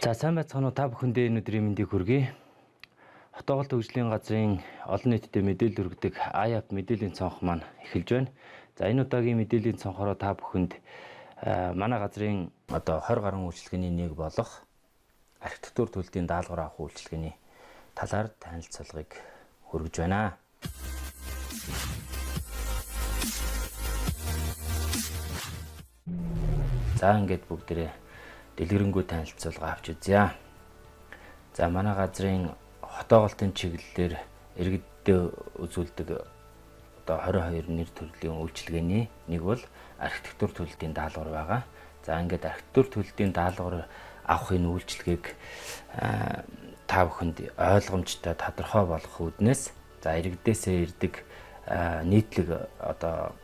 За сайн байцгаана уу, та бүхэндээ энэ өдрийн мэндийг хүргэе. Хотоогол төгжлийн газрын олон нийтэд мэдээлэл хүргэдэг IAP мэдээллийн цонх маань эхэлж байна. За энэ удаагийн мэдээллийн цонхороо та бүхэнд манай газрын одоо 20 гаруй үйлчилгээний нэг болох архитектур төлөлтийн даалгавар авах үйлчилгээний талаар танилцуулгыг хүргэж байна. За ингээд бүгдээрээ дэлгэрэнгүй танилцуулга авч үзье. За манай газрын хотоогоолтын чиглэлээр иргэддээ үзүүлдэг одоо 22 нэр төрлийн үйлчилгээний нэг бол архитектур төлөлтийн даалгавар байгаа. За ингээд архитектур төлөлтийн даалгавар авах энэ үйлчилгээг та бүхэнд ойлгомжтой тодорхой болгох үүднээс за иргэдээсээ ирдэг нийтлэг одоо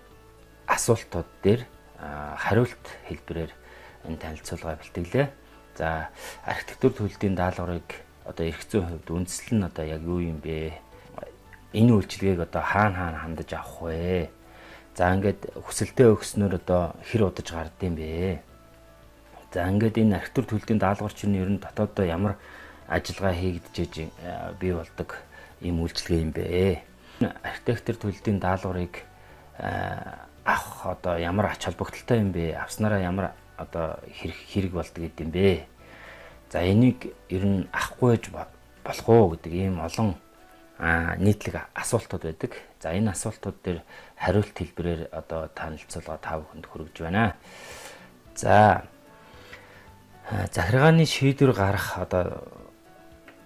асуултууд дээр хариулт хэлбэрээр энэ танилцуулга бэлтгэлээ. За архитектур төлөлтийн даалгаврыг одоо эрх зүйн хувьд үндслэл нь одоо яг юу юм бэ? Энэ үйлчилгээг одоо хаана хаана хандаж авах вэ? За ингээд хүсэлтээ өгснөөр одоо хэр удаж гардыг бэ? За ингээд энэ архитектур төлөлтийн даалгавар чинь ер нь дотооддоо ямар ажиллагаа хийгдэж бий болдог ийм үйлчилгээ юм бэ? Архитектур төлөлтийн даалгаврыг авах одоо ямар ач холбогдолтой юм бэ? Авснараа ямар одоо хэрэг болдог гэдэм бэ? За энийг ер нь авахгүй байж болох уу гэдэг ийм олон нийтлэг асуултууд байдаг. За энэ асуултууд дээр хариулт хэлбэрээр одоо танилцуулга та бүхэнд хүргэж байна. За захиргааны шийдвэр гарах одоо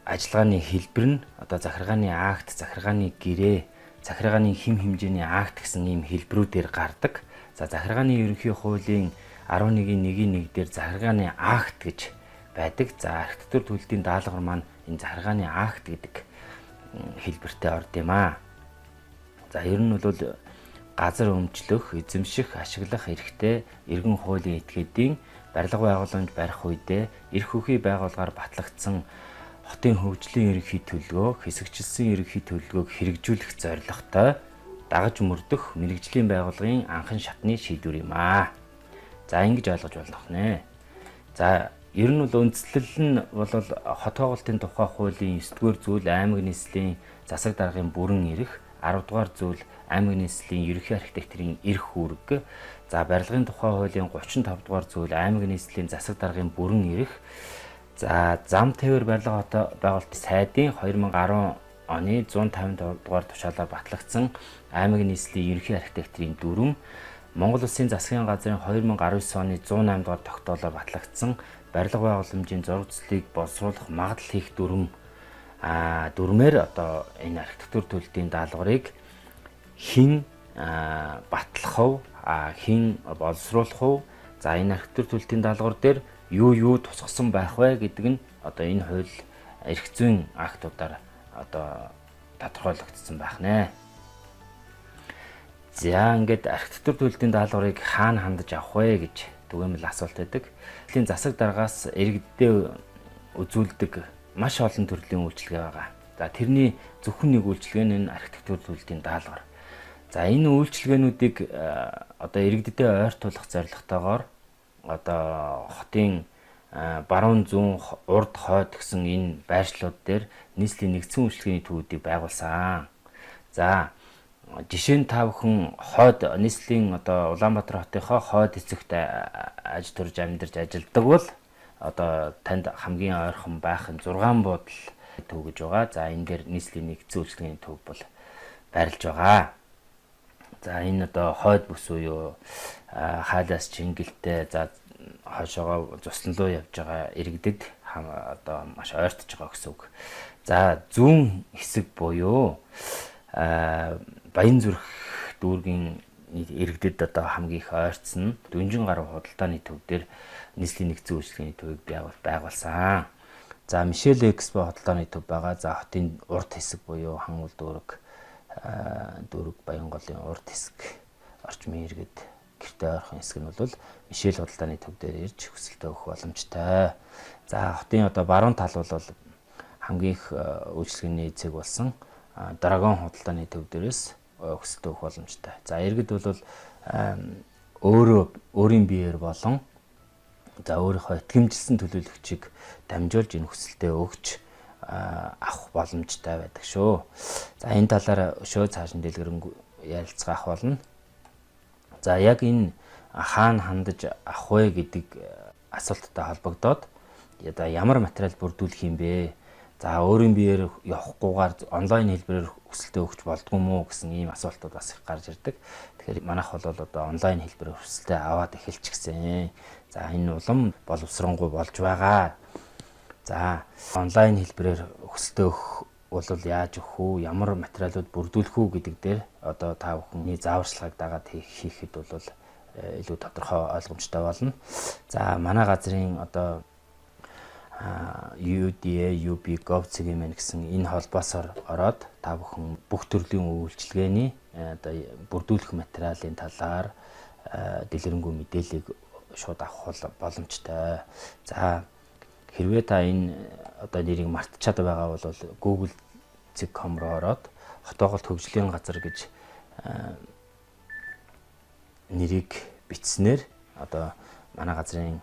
ажиллагааны хэлбэр нь одоо захиргааны акт, захиргааны гэрээ, захиргааны хэм хэмжээний акт гэсэн ийм хэлбэрүүдээр гардаг. За захиргааны ерөнхий хуулийн 11-ийн 1-ийн 1 дээр захиргааны акт гэж байдаг. За архитектур төлөлтийн даалгавар маань энэ захиргааны акт гэдэг хэлбэртэй орд юм аа. За ер нь бол газар өмчлөх, эзэмших, ашиглах эрхтэй иргэн хуулийн этгээдийн барилга байгууламж барих үедээ эрх хөхий байгууллагаар батлагдсан хотын хөгжлийн ерөнхий төлөвлөгөө, хэсэгчилсэн ерөнхий төлөвлөгөөг хэрэгжүүлэх зорилготой дагаж мөрдөх мэргэжлийн байгууллагын анхан шатны шийдвэр юм аа. За ингэж ойлгож болох нэ. За ер нь бол үндслэл нь бол хот байгуулалтын тухай хуулийн 9-р зүйл аймаг нийслэлийн засаг даргын бүрэн эрх, 10-р зүйл аймаг нийслэлийн ерөнхий архитекторын эрх үүрэг, за барилгын тухай хуулийн 35-р зүйл аймаг нийслэлийн засаг даргын бүрэн эрх, за зам тээвэр барилга хот байгуулалтын сайдын 2010 оны 150 дугаар тушаалаар батлагдсан аймаг нийслэлийн ерөнхий архитекторын дүрэм, Монгол Улсын засгийн газрын 2019 оны 108 дугаар тогтоолоор батлагдсан барилга байгууламжийн зураг төслийг боловсруулах магадлал хийх дүрэм дүрмээр одоо энэ архитектур төлөлтийн даалгаврыг хэн батлах вэ? Хэн боловсруулах вэ? За энэ архитектур төлөлтийн даалгавар дээр юу тусгасан байх вэ гэдэг нь одоо энэ хууль эрх зүйн актуудаар одоо тодорхойлогдсон байх нэ. За ингээд архитектур төлөлтийн даалгаврыг хаана хандаж авах вэ гэж түгээмэл асуулт байдаг. Тэлийн засаг даргаас иргэддээ үзүүлдэг маш олон төрлийн үйлчилгээ байгаа. За тэрний зөвхөн нэг үйлчилгээ нь энэ архитектур төлөлтийн даалгавар. За энэ үйлчилгээнүүдийг одоо иргэддээ ойртуулах зорилготойгоор одоо хотын баруун зүүн урд хойд гэсэн энэ байршлууд дээр нийслэлийн нэгдсэн үйлчилгээний төвүүдийг байгуулсан. За жишээ нь та бүхэн хойд нийслэлийн одоо Улаанбаатар хотынхоо хойд хэсэгт аж төрж амьдарч ажилладаг бол одоо танд хамгийн ойрхон байх нь 6 буудал төв гэж байгаа. За энэ дээр нийслэлийн нэгдсэн үйлчилгээний төв бол байрлаж байгаа. За энэ одоо хойд бүс буюу хайлаас Чингэлтэй за хойшоогоо цуслан руу явж байгаа иргэдэд одоо маш ойртож байгаа гэсэн үг. За зүүн хэсэг буюу Баян зүрх дүүргийн иргэдэд одоо хамгийн их ойртсон Дүнжин гаруй худалдааны төв дээр нийслэлийн нэгдсэн үйлчилгээний төвийг байгуулсан. За Мишель Экспо худалдааны төв байгаа. За хотын урд хэсэг буюу Хангул дүүрэг дүүрэг Баянголын урд хэсэг орчмын иргэд гэртээ ойрхон хэсэг нь бол Мишель худалдааны төв дээр ирж хүсэлтээ өгөх боломжтой. За хотын одоо баруун тал бол хамгийн их үйлчилгээний цэг болсон Драгон худалдааны төв дээрээс хүсэлтээ өгөх боломжтой. За иргэд бол өөрөө өөрийн биеэр болон За өөрийнхөө итгэмжилсэн төлөөлөгчийг дамжуулж энэ хүсэлтээ өгч авах боломжтой байдаг шүү. За энэ талаар өшөө цааш нь дэлгэрэнгүй ярилцгаах болно. За яг энэ хаана хандаж авах вэ гэдэг асуулттай холбогдоод одоо ямар материал бүрдүүлэх юм бэ? За өөрийн биеэр явахгүйгээр онлайн хэлбэрээр хүсэлтээ өгч болдгоо юм уу гэсэн ийм асуултууд бас их гарч ирдэг. Тэгэхээр манайх бол одоо онлайн хэлбэрээр хүсэлтээ аваад эхэлчихсэн. За энэ улам боловсронгуй болж байгаа. За онлайн хэлбэрээр хүсэлтээ өгөх бол яаж өгөх үү, ямар материалууд бүрдүүлэх үү гэдэг дээр одоо та бүхний зааварчилгааг дагаад хийхэд бол илүү тодорхой ойлгомжтой болно. За манай газрын одоо UDA UB gov.mn гэсэн энэ холбоосоор ороод та бүхэн бүх төрлийн үйлчилгээний одоо бүрдүүлэх материалын талаар дэлгэрэнгүй мэдээллийг шууд авах боломжтой. За хэрвээ та энэ одоо нэрийг мартчихад байгаа бол google.com руу ороод Хотоогол хөгжлийн газар гэж нэрийг бичснээр одоо манай газрын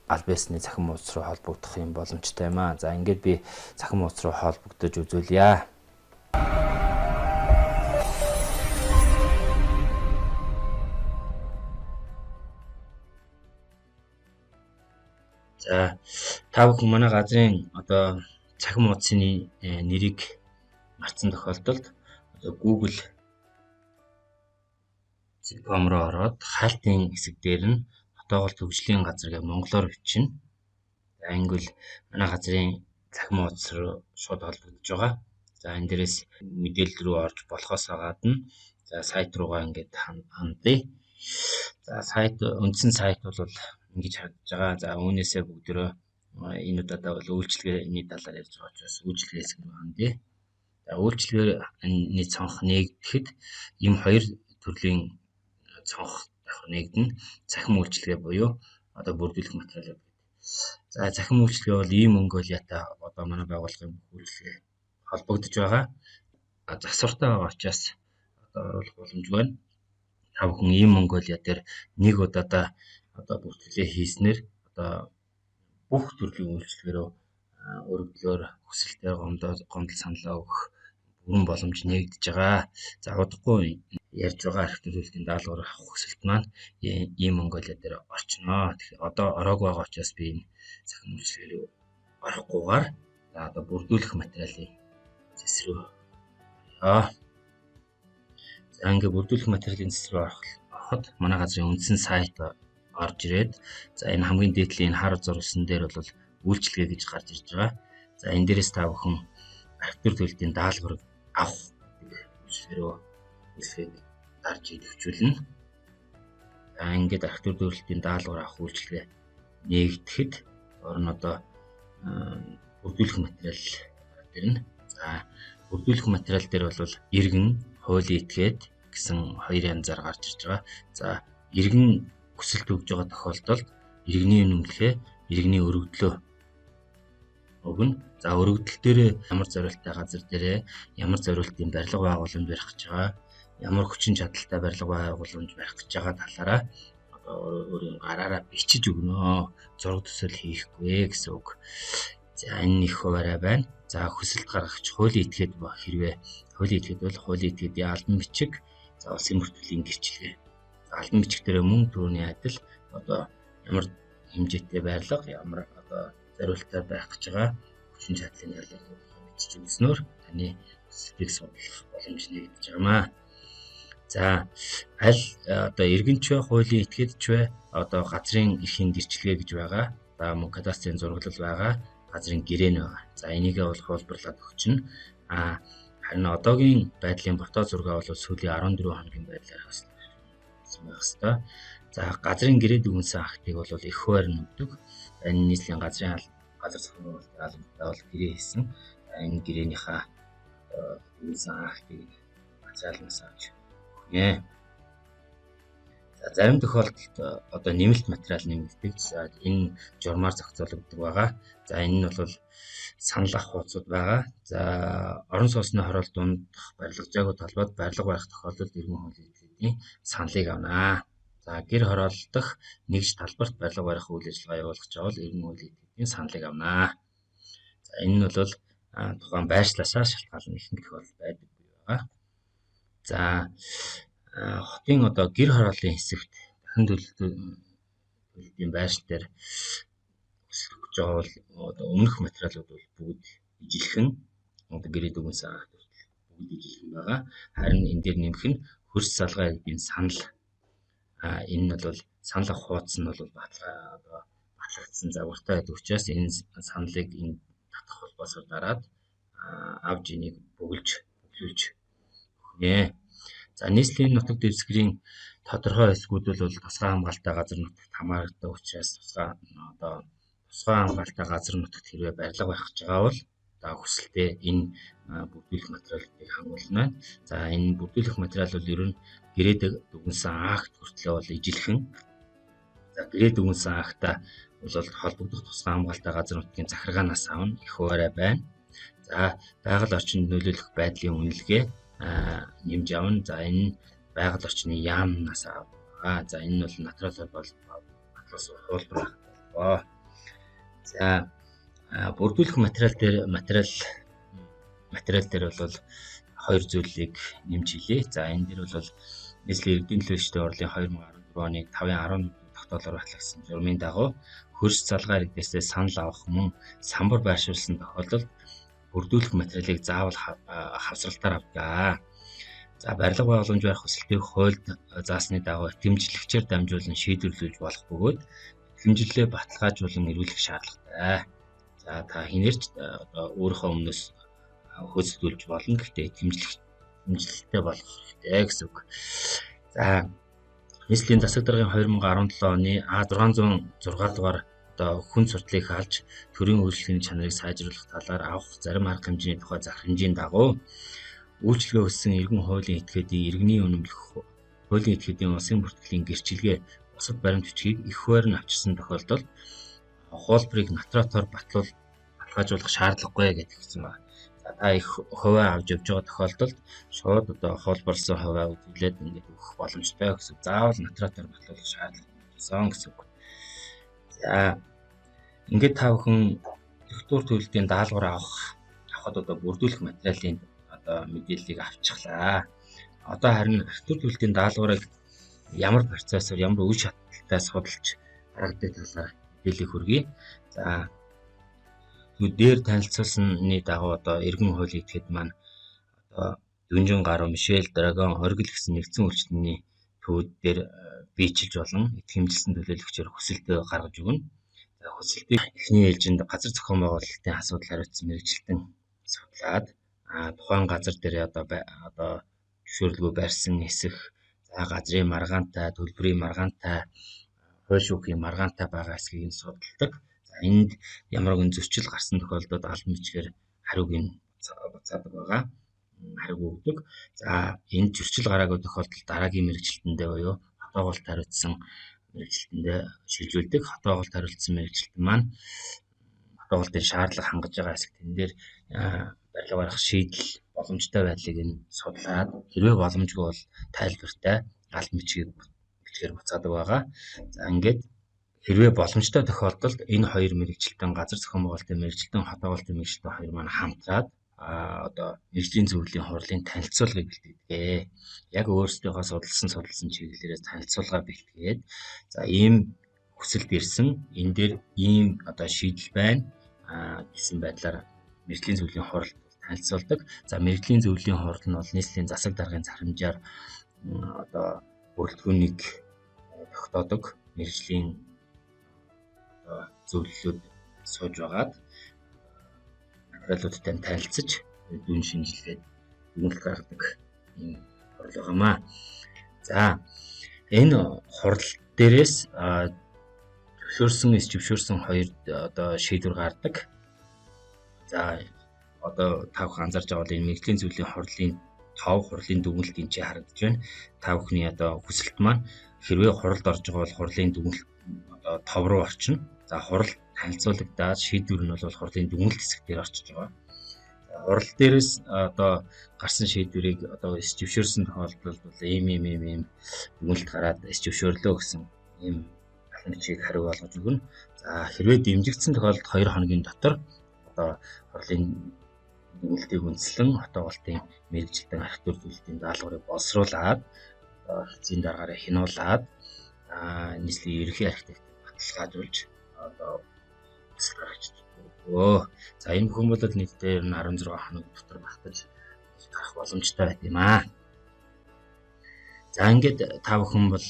аль биесны цахим хуудас руу холбогдох юм боломжтой юм аа. За ингээд би цахим хуудас руу холбогдож үзүүлье. За та бүхэн манай газрын одоо цахим хуудасны нэрийг мартсан тохиолдолд одоо Google.com руу ороод хаалтын хэсэг дээр нь Хотоогол хөгжлийн газар гэж монголоор бичнэ. За ингэвэл манай газрын цахим хуудас руу шууд холбогдож байгаа. За энэ дээрээс мэдээлэл рүү орж болохоос гадна за сайт руугаа ингээд хандъя. За сайт үндсэн сайт бол ингэж харагдаж байгаа. За үүнээсээ бүгдөө энэ удаадаа бол үйлчилгээний талаар ярьж байгаа учраас үйлчилгээ хэсэг рүү хандъя. За үйлчилгээний цонх нээгдэхэд ийм хоёр төрлийн цонх давхар нэгдэнэ. Цахим үйлчилгээ буюу одоо бүрдүүлэх материал гэдэг. За цахим үйлчилгээ бол ийм Монголиатай одоо манай байгууллагын бүх үйлчилгээ холбогдож байгаа. Засвартай байгаа учраас одоо оруулах боломжгүй байна. Та бүхэн ийм Монголиа дээр нэг удаадаа одоо бүртгэлээ хийснээр одоо бүх төрлийн үйлчилгээ рүү өргөдлөөр хүсэлтээр гомдол саналаа өгөх бүрэн боломж нээгдэж байгаа. За удахгүй ярьж байгаа архив төлөвлөлтийн даалгавар авах хүсэлт маань ийм Монголиа дээр орчноо. Тэгэхээр одоо ороогүй байгаа учраас би энэ цахим үйлчилгээ рүү орохгүйгээр за одоо бүрдүүлэх материалын цэс рүү оръё. За ингээ бүрдүүлэх материалын цэс рүү ороход манай газрын үндсэн сайт орж ирээд за энэ хамгийн дээд талын энэ хар зурсан дээр бол үйлчилгээ гэж гарч ирж байгаа. За энэ дээрээс та бүхэн архитектур төлөлтийн даалгаврыг авах гэдэг үйлчилгээ рүү үйлчлэгийг дарж идэвхжүүлнэ. За ингээд архитектур төлөлтийн даалгавар авах үйлчилгээ нээгдэхэд доор нь одоо бүрдүүлэх материал гараад ирнэ. За бүрдүүлэх материал дээр бол иргэн, хуулийн этгээд гэсэн хоёр янзаар гарч ирж байгаа. За иргэн хүсэлт өгж байгаа тохиолдолд иргэний үнэмлэхээ, иргэний өргөдлөө өгнө. За өргөдөл дээр ямар зориулттай газар дээрээ ямар зориултын барилга байгууламж барих гэж байгаа, ямар хүчин чадалтай барилга байгууламж барих гэж байгаа талаараа одоо өөрийн гараараа бичиж өгнө. Зураг төсөл хийхгүй гэсэн үг. За энэ их хуваарай байна. За хүсэлт гаргагч хуулийн этгээд хэрвээ хуулийн этгээд бол хуулийн этгээдийн албан бичиг, за улсын мөртгөлийн гэрчлэгээ. За албан бичиг дээр мөн түрүүний адил одоо ямар хэмжээтэй барилга, ямар одоо зориултаар байх гэж байгаа хүчин чадлын талаар бичиж өгснөөр таны хүсэлтийг судлах боломж нэгдэж байгаамаа. За аль одоо иргэнч бай, хуулийн этгээдч бай, одоо газрын эрхийн гэрчлэгээ гэж байгаа. За мөн кадастрын зураглал байгаа, газрын гэрээ нь байгаа. За энийгээ бол хуулбарлаад өгчнө. А харин одоогийн байдлын фото зураг бол сүүлийн 14 хоногийн байдлаар байх ёстой. За газрын гэрээ дүгнсэн актыг бол их хуваар нь өгдөг. Энэ нийслэлийн газрын газар зохион байгуулалтын албатай бол гэрээ хийсэн. Энэ гэрээнийхээ дүгнсэн актыг газрын албанаас авч өгнө. За зарим тохиолдолд одоо нэмэлт материал нэмэгддэг. За энэ журмаар зохицуулагддаг байгаа. За энэ нь бол санал авах хуудасууд байгаа. За орон сууцны хороол дундах барилгажаагүй талбайд барилга барих тохиолдолд иргэн хуулийн этгээдийн саналыг авнаа. За гэр хороолол дах нэгж талбарт барилга барих үйл ажиллагаа явуулах жавал иргэн хуулийн этгээдийн саналыг авнаа. За энэ нь бол тухайн байршлаасаа шалтгаалan ихэнх тохиолдолд байдаг байгаа. За хотын одоо гэр хорооллын хэсэгт дахин төлөлтийн байршил дээр өсөх гэж байгаа бол одоо өмнөх материалууд бол бүгд ижилхэн, одоо гэрээ дүгнсэн акт хүртэл бүгд ижилхэн байгаа. Харин энэ дээр нэмэх нь хөрс залгаа иргэдийн санал. Энэ нь бол санал авах хууц нь бол баталгаа одоо батлагдсан загвартай байдаг учраас энэ саналыг энэ татах холбоосоор дараад авч энийг бөглөж бөглүүлж өгнө. За нийслэлийн нутаг дэвсгэрийн тодорхой хэсгүүд бол тусгай хамгаалалттай газар нутагт хамаардаг учраас тусгай одоо тусгай хамгаалалттай газар нутагт хэрвээ барилга барих гэж байгаа бол одоо хүсэлтээ энэ бүрдүүлэх материалыг хангуулна. За энэ бүрдүүлэх материал бол ер нь гэрээд дүгнсэн акт хүртлээ бол ижилхэн. За гэрээ дүгнсэн актаа бол холбогдох тусгай хамгаалалттай газар нутгийн захиргаанаас авна, их хуваарай байна. За байгаль орчинд нөлөөлөх байдлын үнэлгээ нэмж авна. За энэ байгаль орчны яамнаас авна. За энэ нь бол натуралаар бол батлаас хуулбар байх. За бүрдүүлэх материал дээр материал дээр бол хоёр зүйлийг нэмж хэлье. За энэ дээр бол нийслэлийн иргэдийн төлөөлөгчдийн хурлын 2014 оны 5-ын 11 тогтоолоор батлагдсан журмын дагуу хөрс залгаа иргэдээсээ санал авах мөн самбар байршуулсан тохиолдолд бүрдүүлэх материалыг заавал хавсралтаар авдаг. За барилга байгууламж барих хүсэлтийг хуульд заасны дагуу итгэмжлэгчээр дамжуулан шийдвэрлүүлж болох бөгөөд итгэмжлэлээ баталгаажуулан эргүүлэх шаардлагатай. За та хинээрч одоо өөрийнхөө өмнөөс хөөцөлдүүлж болно. Гэхдээ итгэмжлэлтэй болох хэрэгтэй гэсэн үг. За нийслэлийн засаг даргын 2017 оны А606 дугаар одоо хүн суртлыг халж төрийн үйлчлэгийн чанарыг сайжруулах талаар авах зарим арга хэмжээний тухай захирамжийн дагуу үйлчилгээ өссөн иргэн хуулийн этгээдийн иргэний үнэмлэх хуулийн этгээдийн улсын бүртгэлийн гэрчилгээ бусад баримт бичгийг эх хуваар нь авчирсан тохиолдолд хуулбарыг натратоор батлуул баталгаажуулах шаардлагагүй гэж хэлсэн байна. За та их хувиа авч явж байгаа тохиолдолд шууд одоо хуулбарласан хувиа үзүүлээд ингээд өгөх боломжтой гэсэн. Заавал натратоор батлуулах шаардлага байсан гэсэн үг. За ингээд та бүхэн архитектур төлөлтийн даалгавар авахад одоо бүрдүүлэх материалын одоо мэдээллийг авчихлаа. Одоо харин архитектур төлөлтийн даалгаврыг ямар процессор, ямар үе шаттай судалж гаргадаг талаар мэдээллийг хүргэе. За дээр танилцуулсаны дагуу одоо иргэн хуулийн этгээд маань одоо Дүнжин гаруй, Мишель Драгон, Оргил гэсэн нэгдсэн үйлчлэлийн төвд дээр биечилж болон итгэмжилсэн төлөөлөгчөөр хүсэлтээ гаргаж өгнө. За хүсэлтийг эхний ээлжинд газар зохион байгуулалтын асуудал хариуцсан мэргэжилтэн судлаад тухайн газар дээр одоо зөвшөөрлгүй барьсан хэсэг, за газрын маргаантай, төлбөрийн маргаантай, хууль шүүхийн маргаантай байгаа хэсгийг нь судалдаг. За энд ямар нэгэн зөрчил гарсан тохиолдолд албан бичгээр хариуг нь буцаадаг байгаа. Хариуг өгдөг. За энд зөрчил гараагүй тохиолдолд дараагийн мэргэжилтэндээ буюу хотоогоолт хариуцсан мэргэжилтэндээ шилжүүлдэг. Хотоогоолт хариуцсан мэргэжилтэн маань хотоогоолтын шаардлага хангаж байгаа хэсэг тэн дээр барилга барих шийдэл боломжтой байдлыг нь судлаад хэрвээ боломжгүй бол тайлбартай албан бичгийг бичгээр буцаадаг байгаа. За ингээд хэрвээ боломжтой тохиолдолд энэ хоёр мэргэжилтэн газар зохион байгуулалтын мэргэжилтэн, хотоогоолтын мэргэжилтэн хоёр маань хамтраад одоо мэргэжлийн зөвлөлийн хурлын танилцуулгыг бэлтгэдэг. Яг өөрсдийнхөө судалсан чиглэлээрээ танилцуулга бэлтгээд за ийм хүсэлт ирсэн, энэ дээр ийм одоо шийдэл байна гэсэн байдлаар мэргэжлийн зөвлөлийн хурал танилцуулдаг. За мэргэжлийн зөвлөлийн хурал нь бол нийслэлийн засаг даргын захирамжаар одоо бүрэлдэхүүнийг тогтоодог мэргэжлийн одоо зөвлөлүүд сууж байгаад материалуудтай танилцаж дүн шинжилгээд дүгнэлт гаргадаг юм хурал байгаамаа. За энэ хурал дээрээс зөвшөөрсөн эс зөвшөөрсөн хоёр одоо шийдвэр гардаг. За одоо та бүхэн анзаарч байгаа бол энэ мэргэжлийн зөвлөлийн хурлын тов хурлын дүгнэлт энэ чинь харагдаж байна. Та бүхний одоо хүсэлт маань хэрвээ хуралд орж байгаа бол хурлын дүгнэлт одоо тов руу орчино. За хурал танилцуулагдаад шийдвэр нь бол хурлын дүгнэлт хэсэг дээр орчиж байгаа. За хурал дээрээс одоо гарсан шийдвэрийг одоо эс зөвшөөрсөн тохиолдолд бол ийм ийм ийм ийм дүгнэлт гараад эс зөвшөөрлөө гэсэн ийм албан бичгийг хариу болгож өгнө. За хэрвээ дэмжигдсэн тохиолдолд 2 хоногийн дотор одоо хурлын дүгнэлтийг үндэслэн хотоогоолтын мэргэжилтэн архитектур төлөлтийн даалгаврыг боловсруулад одоо эцсийн даргаараа хянуулаад нийслэлийн ерөнхий архитектор баталгаажуулж одоо төсөл гаргаж өгөө. За энэ бүхэн бол нийтдээ ер нь 16 хоног дотор багтаж гарах боломжтой байт юм аа. За ингээд та бүхэн бол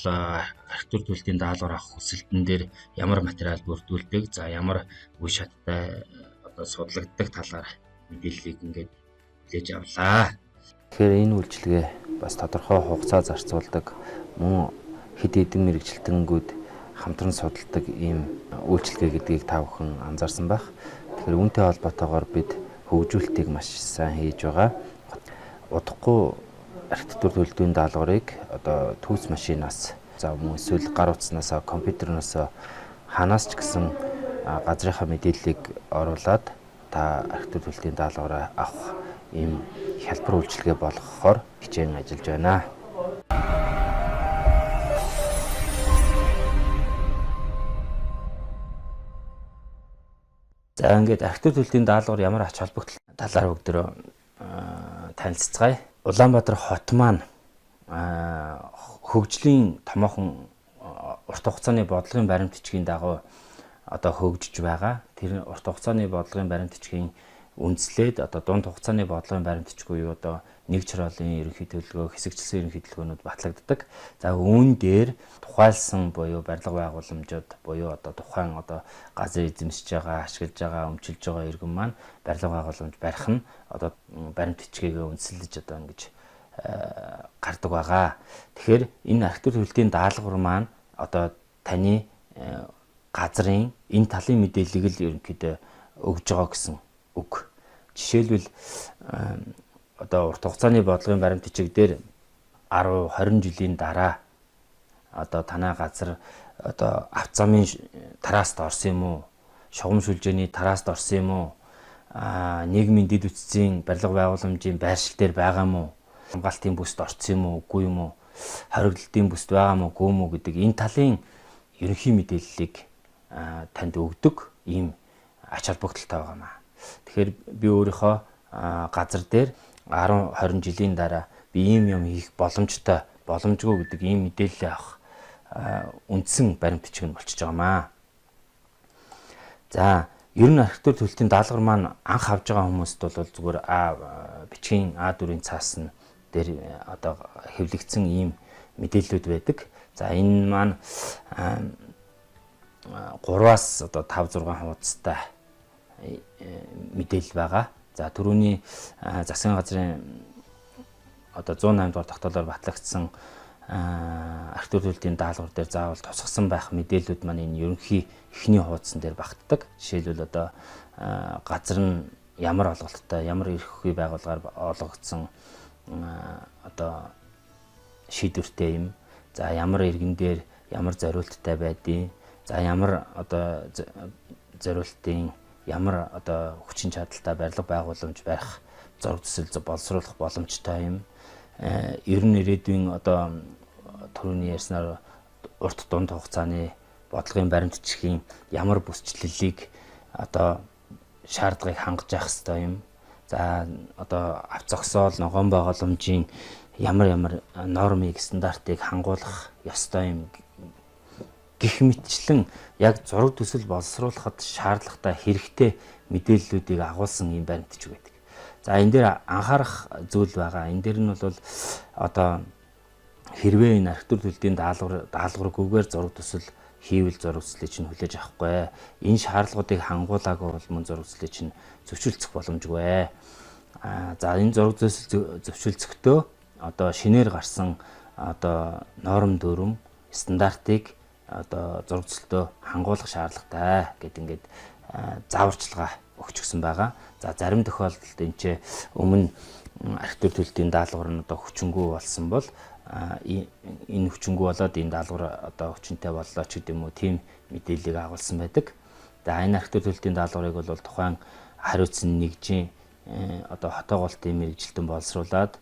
архитектур төлөлтийн даалгавар авах хүсэлтэн дээр ямар материал бүрдүүлдэг, за ямар үе шаттай одоо судлагддаг талаар мэдээллийг ингээд хүлээж авлаа. Тэгэхээр энэ үйлчилгээ бас тодорхой хугацаа зарцуулдаг, мөн хэд хэдэн мэргэжилтэнгүүд хамтран судалдаг ийм үйлчилгээ гэдгийг та бүхэн анзаарсан байх. Тэгэхээр үүнтэй холбоотойгоор бид хөгжүүлэлтийг маш сайн хийж байгаа. Удахгүй архитектур төлөлтийн даалгаврыг одоо түүц машинаас, за мөн эсвэл гар утаснаас, компьютерноос ханаас ч гэсэн газрынхаа мэдээллийг оруулаад та архитектур төлөлтийн даалгавраа авах ийм хялбар үйлчилгээ болгохоор хичээн ажиллаж байна. За ингээд архитектур төлөлтийн даалгавар ямар ач холбогдол талаар бүгдөө танилцацгаая. Улаанбаатар хот маань хөгжлийн томоохон урт хугацааны бодлогын баримт бичгийн дагуу одоо хөгжиж байгаа. Тэр урт хугацааны бодлогын баримт бичгийн үндслээд одоо дунд хугацааны бодлогын баримт бичиг буюу одоо нэг чироолын ерөнхий төлөвлөгөө, хэсэгчлсэн ерөнхий төлөвлөгөөнүүд батлагддаг. За үүн дээр тухайлсан буюу барилга байгууламжууд буюу одоо тухайн одоо газар эзэмшиж байгаа, ашиглаж байгаа, өмчилж байгаа иргэн маань барилга байгууламж барих нь одоо баримт бичгээгээ үндсэлж одоо ингэж гардаг байгаа. Тэгэхээр энэ архитектур төлөлтийн даалгавар маань одоо таны газрын энэ талын мэдээллийг л ерөнхийдөө өгж байгаа гэсэн үг. Жишээлбэл одоо урт хугацааны бодлогын баримт бичиг дээр 10 20 жилийн дараа одоо танай газар одоо авто замын траст орсон юм уу? Шугам шүлжээний траст орсон юм уу? Нийгмийн дэд бүтцийн барилга байгууламжийн байршил дээр байгаа юм уу? Хамгаалтын бүст орсон юм уу, үгүй юм уу? Хоригдлтын бүст байгаа юм уу, үгүй юм уу гэдэг энэ талын ерөнхий мэдээллийг танд өгдөг ийм ач холбогдолтой байгаа маа. Тэгэхээр би өөрийнхөө газар дээр 10 20 жилийн дараа би ийм юм хийх боломжтой, боломжгүй гэдэг ийм мэдээлэл авах үндсэн баримт бичиг нь болчихж байгаа маа. За ер нь архитектур төлөлтийн даалгавар маань анх авж байгаа хүмүүст бол зүгээр бичгийн А4-ийн цаас нь дээр одоо хэвлэгдсэн ийм мэдээллүүд байдаг. За энэ маань 3-аас одоо 5 6 хуудастай мэдээлэл байгаа. За түрүүний засгийн газрын одоо 108 дугаар тогтоолоор батлагдсан архитектур төлөлтийн даалгавар дээр заавал тусгасан байх мэдээллүүд маань энэ ерөнхий эхний хуудсан дээр багтдаг. Жишээлбэл одоо газар нь ямар олголттой, ямар эрх хүй байгууллагаар олгогдсон одоо шийдвэртэй юм. За ямар иргэн дээр ямар зориулттай байдیں۔ За ямар одоо зориултын ямар одоо хүчин чадалтай барилга байгууламж барих зураг төсөл боловсруулах боломжтой юм. Ер нь ирээдүйн одоо түрүүний ярьснаар урт дунд хугацааны бодлогын баримт бичгийн ямар бүсчлэлийг одоо шаардлагыг хангаж явах ёстой юм. За одоо ав зогсоол, ногоон байгууламжийн ямар ямар нормыг, стандартыг хангуулах ёстой юм гэх мэтчлэн яг зураг төсөл боловсруулахад шаардлагатай хэрэгтэй мэдээллүүдийг агуулсан ийм баримт бичиг байдаг. За энэ дээр анхаарах зүйл байгаа. Энэ дээр нь бол одоо хэрвээ энэ архитектур төлөлтийн даалгаваргүйгээр зураг төсөл хийвэл зураг төслийг чинь хүлээж авахгүй. Энэ шаардлагуудыг хангуулаагүй бол мөн зураг төслийг чинь зөвшөөрөх боломжгүй. За энэ зураг төсөл зөвшөөрөлтөө одоо шинээр гарсан одоо норм дүрэм стандартыг одоо зураг төсөлтөө хангуулах шаардлагатай гэд ингээд зааварчилгаа өгчихсөн байгаа. За зарим тохиолдолд энэ ч өмнө архитектур төлөлтийн даалгавар нь одоо хүчингү болсон бол энэ хүчингү болоод энэ даалгавар одоо хүчинтэй боллоо ч гэдэм үү тийм мэдээллийг агуулсан байдаг. За энэ архитектур төлөлтийн даалгаврыг бол тухайн хариуцсан нэгжийн одоо хотоогоолтын мэргэжилтэн боловсруулад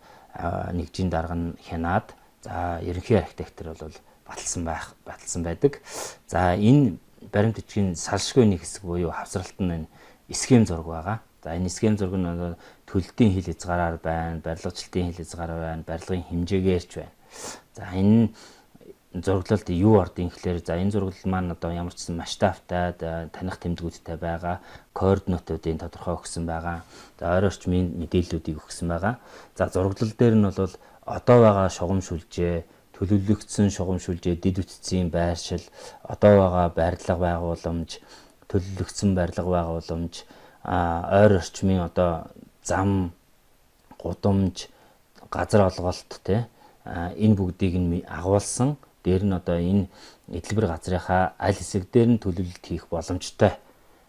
нэгжийн дарга нь хянаад, за ерөнхий архитектор бол баталсан байдаг. За энэ баримт бичгийн салшгүй нэг хэсэг буюу хавсралт нь энэ схем зураг байгаа. За энэ схем зураг нь төлөлтийн хил хязгаараар байна, барилгачлалтын хил хязгаараар байна, барилгын хэмжээгээр ч байна. За энэ зураглалд юу ордог гэхээр, за энэ зураглал маань одоо ямар ч сан масштабтай, таних тэмдгүүдтэй байгаа, координатуудын тодорхой өгсөн байгаа. За ойр орчмын мэдээллүүдийг өгсөн байгаа. За зураглал дээр нь бол одоо байгаа шугам шүлжээ, төлөвлөгдсөн шугам шүлжээ, дэд бүтцийн байршил, одоо байгаа барилга байгууламж, төлөвлөгдсөн барилга байгууламж, ойр орчмын одоо зам, гудамж, газар олголт, те, энэ бүгдийг нь агуулсан. Дээр нь одоо энэ эдэлбэр газрынхаа аль хэсэг дээр нь төлөвлөлт хийх боломжтой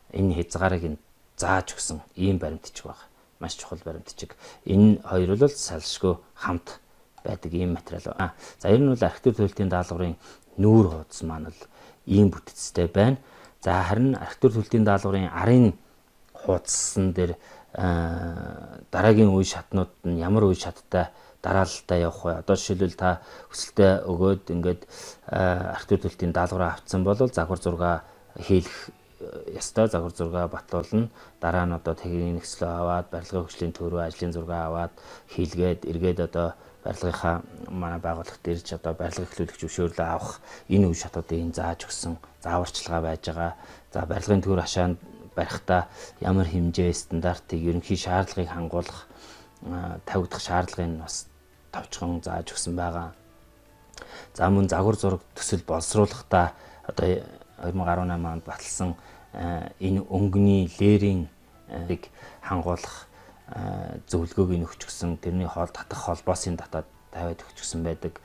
энэ хязгаарыг нь зааж өгсөн ийм баримт бичиг байна. Маш чухал баримт бичиг. Энэ хоёр бол салшгүй хамт байдаг ийм материал. За ер нь бол архитектур төлөлтийн даалгаврын нүүр хуудас маань бол ийм бүтцтэй байна. За харин архитектур төлөлтийн даалгаврын арын хуудсан дээр дараагийн үе шатнууд нь ямар үе шаттай дараалалтай явах вэ? Одоо жишээлбэл та хүсэлтээ өгөөд ингээд архитектур төлөлтийн даалгавраа авцсан бол загвар зургаа хийлэх ёстой, загвар зургаа батлуулна. Дараа нь одоо техникийн нөхцлөө аваад, барилгын хөгжлийн төв рүү ажлын зургаа аваад хийлгээд, эргээд одоо барилгынхаа манай байгууллагт ирж одоо барилга эхлүүлэх зөвшөөрлөө авах энэ үе шатуудыг энэ зааж өгсөн зааварчилгаа байж байгаа. За барилгын төр хашаанд барихтаа ямар хэмжээ стандартыг, ерөнхий шаардлагыг хангуулах, тавигдах шаардлагыг бас товчхон зааж өгсөн байгаа. За мөн загвар зураг төсөл боловсруулахдаа одоо 2018 онд баталсан энэ өнгөний лерийн хангуулах зөвлөгөөг нь өгчихсөн, тэрний хоол татах холбоосын татаад тавиад өгчихсөн байдаг.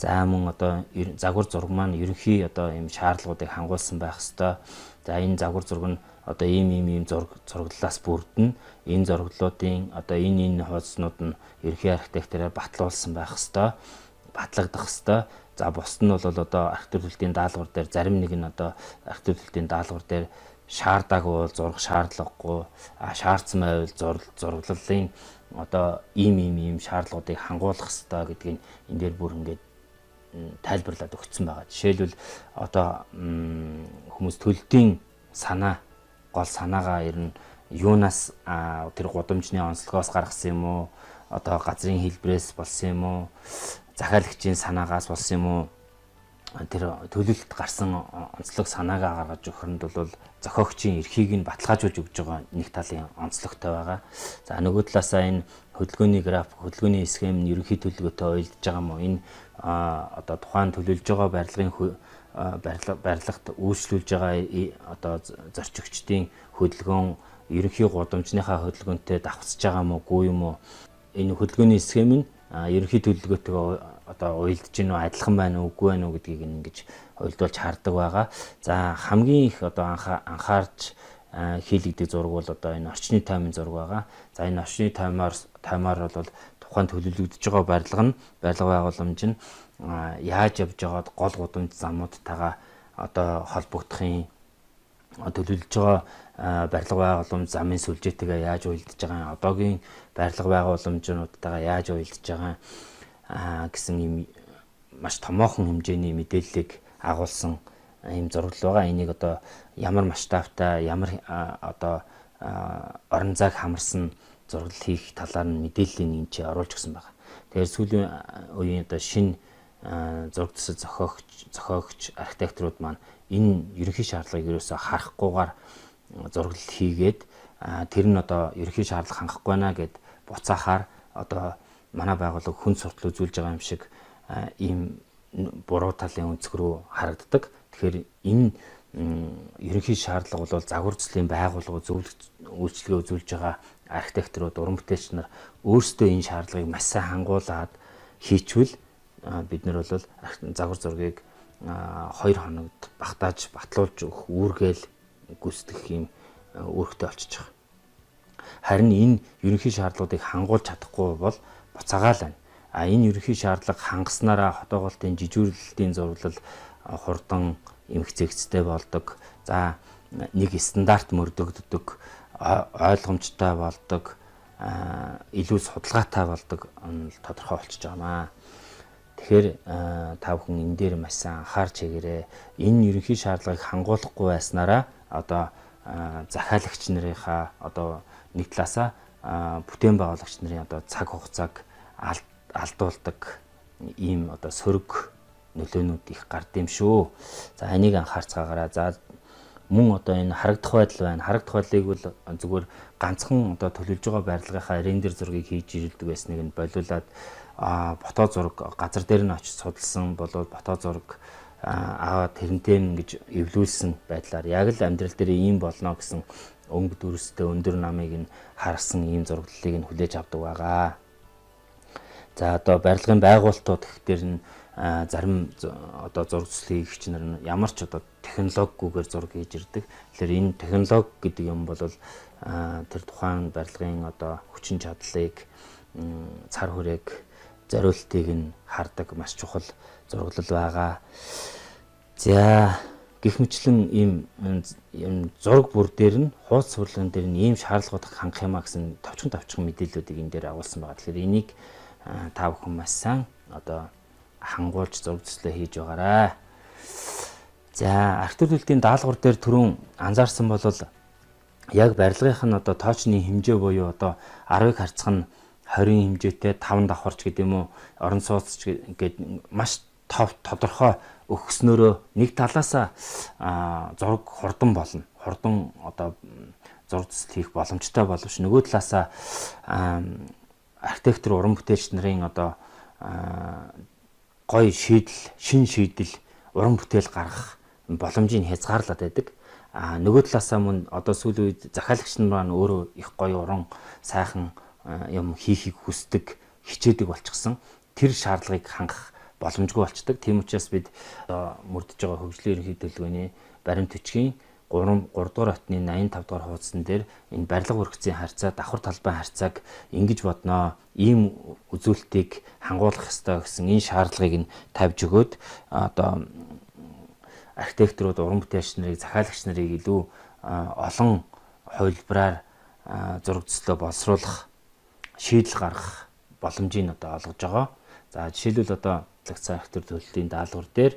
За мөн одоо загвар зураг маань ерөнхий одоо ийм шаардлагуудыг хангуулсан байх ёстой. За энэ загвар зураг нь одоо ийм ийм ийм зураг зураглалаас бүрдэнэ. Энэ зураглалуудын одоо энэ хуудаснууд нь ерөнхий архитектороор батлуулсан байх ёстой. Батлагдах ёстой. За бусд нь бол одоо архитектур төлөлтийн даалгавар дээр зарим нэг нь одоо архитектур төлөлтийн даалгавар дээр шаардаагүй бол зурах шаардлагагүй, шаардсан байвал зураглалын одоо ийм ийм ийм шаардлагуудыг хангуулах ёстой гэдгийг энэ дээр бүр ингээд тайлбарлаад өгсөн байгаа. Жишээлбэл одоо хүмүүс төлөлтийн санаа, гол санаагаа ер нь юунаас, тэр гудамжны онцлогоос гаргасан юм уу? Одоо газрын хэлбэрээс болсон юм уу? Захиалагчийн санаагаас болсон юм уу? Тэр төлөлт гарсан онцлог санаагаа гаргаж өгөхөнд бол зохиогчийн эрхийг нь баталгаажуулж өгж байгаа нэг талын онцлогтой байгаа. За нөгөө талаасаа энэ хөдөлгөөний график, хөдөлгөөний схем нь ерөнхий төлөвлөгөөтэй уялдаж байгаа юм уу? Энэ одоо тухайн төлөвлөж байгаа барилгын барилгад үйлчлүүлж байгаа одоо зорчигчдын хөдөлгөөн ерөнхий гудамжныхаа хөдөлгөөнтэй давхцаж байгаа юм уу, үгүй юм уу? Энэ хөдөлгөөний схем нь ерөнхий төлөвлөгөөтэйгээ одоо уялдаж гин үү, адилхан байна уу, үгүй байна уу гэдгийг ингэж уялдуулж хардаг байгаа. За хамгийн их одоо анхаарч хийлэгдэг зураг бол одоо энэ орчны тоймын зураг байгаа. За энэ орчны тоймоор бол тухайн төлөвлөгдөж байгаа барилга нь, барилга байгууламж нь яаж явж байгаад гол гудамж замуудтайгаа одоо холбогдохын, төлөвлөж байгаа барилга байгууламж замын сүлжээтэйгээ яаж уялдаж байгаа, одоогийн барилга байгууламжнуудтайгаа яаж уялдаж байгаа гэсэн юм маш томоохон хэмжээний мэдээллийг агуулсан ийм зураглал байгаа. Энийг одоо ямар масштабтай, ямар одоо орон зайг хамарсан зураглал хийх талаар нь мэдээллийг энэ чи оруулж өгсөн байгаа. Тэгэхээр сүүлийн үеийн одоо шинэ зураг төсөл зохиогч архитекторууд маань энэ ерөнхий шаардлагыг ерөөсөө харахгүйгээр зураглал хийгээд, тэр нь одоо ерөнхий шаардлага хангахгүй байна гэд буцаахаар одоо манай байгууллага хүн суртал үзүүлж байгаа юм шиг ийм буруу талын өнцөг рүү харагддаг. Тэгэхээр энэ ерөнхий шаардлага бол загвар төслийн байгууллага, зөвлөх үйлчилгээ үзүүлж байгаа архитекторууд, уран бүтээлч нар өөрсдөө энэ шаардлагыг маш сайн хангуулад хийчвэл бид нар бол загвар зургийг 2 хоногт багтааж батлуулж өгөх үүргээл гүйцэтгэх юм үүрэгтэй болчихж байгаа. Харин энэ ерөнхий шаардлагуудыг хангуулж чадахгүй бол буцаагаал байна. А энэ ерөнхий шаардлага хангаснараа хотоогоолтын жижүүрлэлтийн зураглал хурдан эмх зэгцтэй болдог. За нэг стандарт мөрдөгддөг, ойлгомжтой болдог. илүү судалгаатай болдог тодорхой болчихж байгаа маа. Тэгэхээр та бүхэн энэ дээр маш сайн анхаарч хийгээрэй. Энэ ерөнхий шаардлагыг хангуулахгүй байснараа одоо захиалагч нарынхаа одоо нэг талаасаа бүтээн байгуулагч нарын одоо цаг хугацааг алдуулдаг ийм одоо сөрөг нөлөөнүүд их гард юм шүү. За энийг анхаарцгаагаарай. За мөн одоо энэ харагдах байдал байна. Харагдах байдлыг бол зүгээр ганцхан одоо төлөвлөж байгаа барилгынхаа рендер зургийг хийж ирэлдэг байсныг нь болиулаад фото зураг газар дээр нь очиж судалсан болоод фото зураг аваад тэрнтэй ингэж эвлүүлсэн байдлаар яг л амьдрал дээр ийм болно гэсэн өнгө дүрстэй өндөр намыг нь харсан ийм зураглалыг нь хүлээж авдаг байгаа. За одоо барилгын байгуулалтууд гэх дээр нь зарим одоо зураг төслийн хийгч нар нь ямар ч одоо технологигүйгээр зураг хийж ирдэг. Тэгэхээр энэ технологи гэдэг юм бол тэр тухайн барилгын одоо хүчин чадлыг, цар хүрээг, зориултыг нь хардаг маш чухал зураглал байгаа. За гэх мэтлэн ийм зураг бүр дээр нь хууц сурлан дээр нь ийм шаардлагууд хангах юм а гэсэн товчхон мэдээллүүдийг энэ дээр агуулсан байгаа. Тэгэхээр энийг та бүхэн маш сайн одоо хангуулж зураг төслөө хийж байгаарай. За архитектур төлөлтийн даалгавар дээр түрүүн анзаарсан бол яг барилгынх нь одоо тоочны хэмжээ буюу одоо 10-ыг харьцах нь 20 хэмжээтэй 5 давхарч гэдэг юм уу, орон сууц гээд маш тодорхой өгснөөрөө нэг талаасаа зураг хурдан болно. Хурдан одоо зураг төсөл хийх боломжтой боловч нөгөө талаасаа архитектор уран бүтээлч нарын одоо гоё шийдэл, шин шийдэл, уран бүтээл гаргах боломжийг хязгаарлаад байдаг. А нөгөө талаасаа мөн одоо сүүлийн үед захиалагч нар маань өөрөө их гоё уран сайхан юм хийхийг хүсдэг, хичээдэг болчихсон. Тэр шаардлагыг хангах боломжгүй болчдөг. Тийм учраас бид мөрдөж байгаа хөгжлийн ерөнхий төлөвлөгөөний баримт бичгийн 3 дугаар отны 85 дугаар хуудсан дээр энэ барилга өргөцийн харьцаа, давхар талбайн харьцааг ингэж бодноо, ийм үзүүлэлтийг хангуулах ёстой гэсэн энэ шаардлагыг нь тавьж өгөөд одоо архитекторууд, уран бүтээлч нарыг, захиалагч нарыг илүү олон хувилбараар зураг төслөө боловсруулах, шийдэл гаргах боломжийг одоо олгож байгаа. За жишээлбэл одоо лагцсан архитектур төлөлтийн даалгавар дээр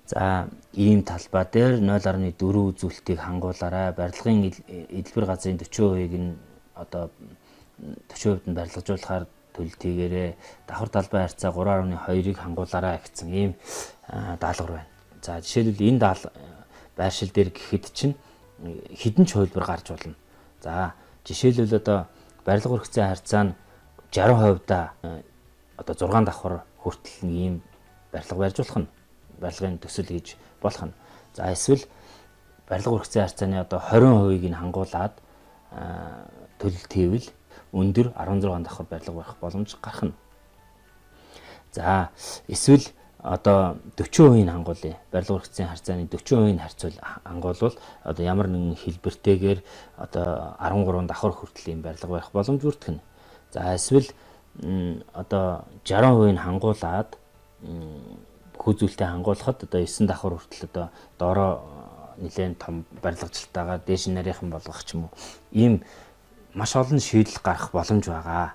за ийм талбай дээр 0.4 үзүүлэлтийг хангуулаарай. Барилгын эдэлбэр газрын 40%-ийг нь одоо 40% нь барилгажуулахаар төлөлт хийгээрэй. Давхар талбай харьцаа 3.2-ыг хангуулаарай гэсэн ийм даалгавар байна. За жишээлбэл энэ байршил дээр гэхэд чинь хэдэн ч хувилбар гарч болно. За жишээлбэл одоо барилга өргөцийн харьцаа нь 60% одоо 6 давхар хүртэл нэг ийм барилга барьж болох нь, барилгын төсөл хийж болох нь. За эсвэл барилга өргөцийн харьцааны одоо 20%-ийг нь хангуулад төлөлт хийвэл өндөр 16 давхар барилга барих боломж гарах нь. За эсвэл одоо 40%-ийг хангуулъя. Барилга өргөцийн харьцааны 40%-ийг хангуулвал одоо ямар нэгэн хэлбэртэйгээр одоо 13 давхар хүртэл ийм барилга барих боломж бүртгэх нь. За эсвэл одоо 60%-ийг хангуулад хүү зүйлтэй хангуулахад одоо 9 давхар хүртэл одоо доороо нэлээд том барилгачлалтайгаар дээш нь нарийнхан болгох ч юм уу ийм маш олон шийдэл гарах боломж байгаа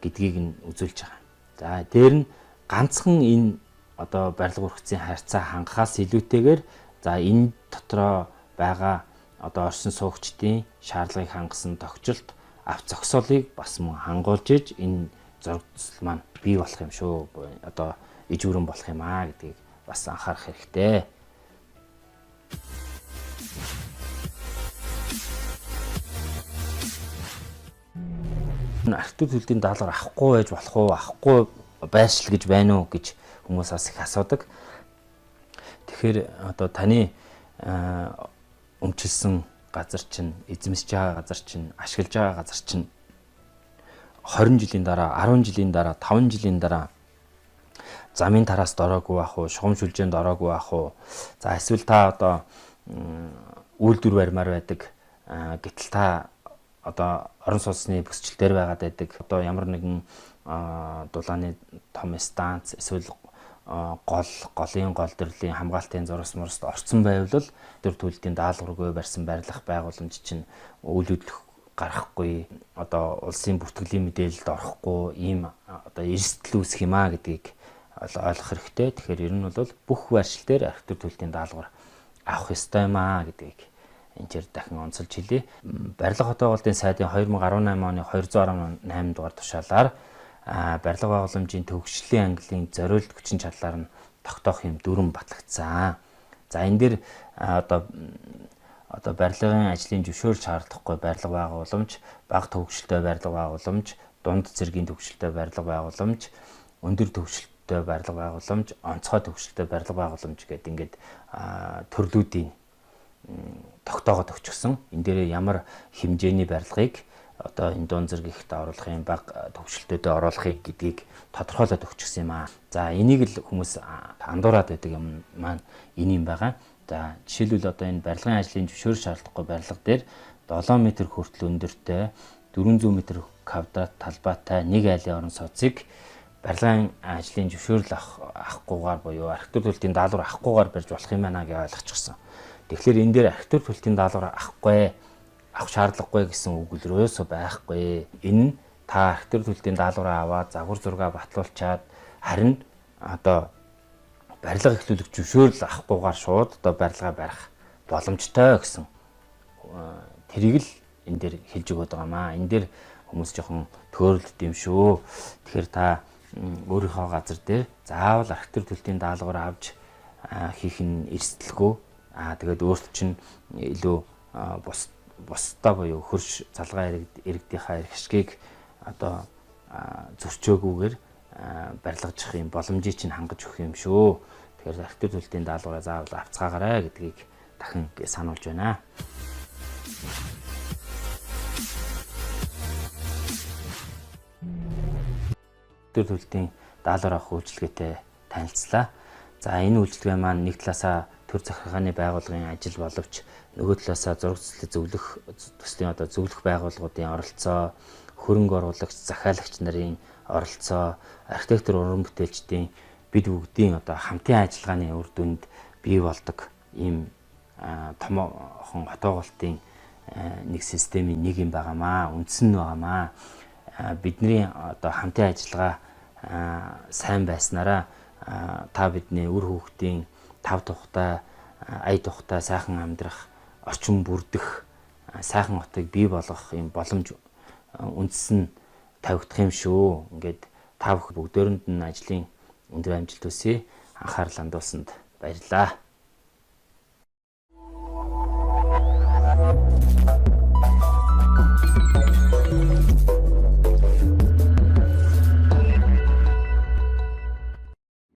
гэдгийг нь үзүүлж байгаа. За дээр нь ганцхан энэ одоо барилга өргөцийн харьцаа хангахаас илүүтэйгээр за энэ дотроо байгаа одоо оршин суугчдын шаардлагыг хангасан тохижилт авц зохисоолыг бас мөн хангуулж иж энэ зураг төсөл маань бий болох юм шүү. Одоо ижүүрэн болох юм аа гэдгийг бас анхаарах хэрэгтэй. Архитектур төлөлтийн даалгавар авахгүй байж болох уу, авахгүй байршил гэж байна уу гэж хүмүүс бас их асуудаг. Тэгэхээр одоо таны өмчилсөн газар чинь, эзэмшиж байгаа газар чинь, ашиглаж байгаа газар чинь 20 жилийн дараа, 10 жилийн дараа, 5 жилийн дараа замын тараас дороогүй байх уу, шугам шүлжээнд ороогүй байх уу? За эсвэл та одоо үйлдвэр барьмаар байдаг, гэтэл та одоо орон сууцны бүсчил дээр байгаад байдаг. Одоо ямар нэгэн дулааны том станц эсвэл голын гол дөрлийн хамгаалтын зурас мурст орцсон байвал төр төлөлтийн даалгаваргүй барьсан барилга байгууламж чинь үйл хөдлөх гарахгүй, одоо улсын бүртгэлийн мэдээлэлд орохгүй ийм одоо эрсдэл үүсэх юм а гэдгийг ойлгох хэрэгтэй. Тэгэхээр ер нь бол бүх байршил дээр архитектур төлөлтийн даалгавар авах ёстой юм а гэдгийг энэ чир дахин онцолж хэлье. Барилга хотоогоолтын сайдын 2018 оны 218 дугаар тушаалаар барилга байгууламжийн төгсгөлийн ангиллын зориулт хүчин чадлаар нь тогтоох юм дүрэм батлагдсан. За энэ дээр одоо барилгын ажлын зөвшөөрөл шаардлагагүй барилга байгууламж, бага төвөгшөлтэй барилга байгууламж, дунд зэргийн төвөгшөлтэй барилга байгууламж, өндөр төвөгшөлтэй барилга байгууламж, онцгой төвөгшөлтэй барилга байгууламж гэдэг ингээд төрлүүдийн тогтоогод өгчихсөн. Энэ дээрээ ямар хэмжээний барилгыг одоо энэ дунд зэрэг ихт оруулах юм, бага төвөгшөлтөдөө оруулахыг гэдгийг тодорхойлоод өгчихсөн юм аа. За энийг л хүмүүс андуураад байдаг юм маань энэ юм байгаа. За жишээлбэл одоо энэ барилгын ажлын зөвшөөрөл шаардлагагүй барилга дээр 7 м хүртэл өндөртэй 400 м квадрат талбайтай нэг айлын орон сууцыг барилгын ажлын зөвшөөрөл авахгүйгээр буюу архитектур төлөлтийн даалгавар авахгүйгээр барьж болох юм байна гэж ойлгочихсон. Тэгэхээр энэ дээр архитектур төлөлтийн даалгавар авахгүй, авах шаардлагагүй гэсэн үг л ерөөсөө байхгүй. Энэ нь та архитектур төлөлтийн даалгавраа аваад загвар зургаа батлуулчаад харин одоо барилга эхлүүлэх зөвшөөрөл авахгүйгээр шууд одоо барилгаа барих боломжтой гэсэн тэрийг л энэ дээр хэлж өгöd байгаа маа. Энэ дээр хүмүүс жоохон төөрөлддөг юм шүү. Тэгэхээр та өөрийнхөө газар дээр заавал архитектур төлөлтийн даалгавар авч хийх нь эрсдэлгүй. Тэгээд өөрт чинь илүү бусдаа буюу хөрш залгаа иргэдийнхаа эрх ашгийг одоо зөрчөөгүйгээр барилгажих юм боломжийг чинь хангаж өгөх юм шүү. Тэгэхээр архитектур төлөлтийн даалгавраа заавал авцгаагаарай гэдгийг дахин сануулж байна. Архитектур төлөлтийн даалгавар авах үйлчилгээтэй танилцлаа. За энэ үйлчилгээ маань нэг талаасаа төр захиргааны байгууллагын ажил боловч нөгөө талаасаа зураг төслийг зөвлөх төслийн одоо зөвлөх байгууллагуудын оролцоо, хөрөнгө оруулагч, захиалагч нарын оролцоо, архитектор уран бүтээлчдийн бид бүгдийн одоо хамтын ажиллагааны үр дүнд бий болдог ийм томоохон хотоогоолтын нэг системийн нэг юм байгаамаа, үндсэн нь байгаамаа. Бидний одоо хамтын ажиллагаа сайн байснараа та бидний үр хүүхдийн тав тухтай, ая тухтай сайхан амьдрах, орчин бүрдэх, сайхан хотыг бий болгох юм боломж үндсэн нь тавигдах юм шүү. Ингээд та бүгдөөрэнд нь ажлын өндөр амжилт хүсье. Анхаарал хандуулсанд баярлалаа.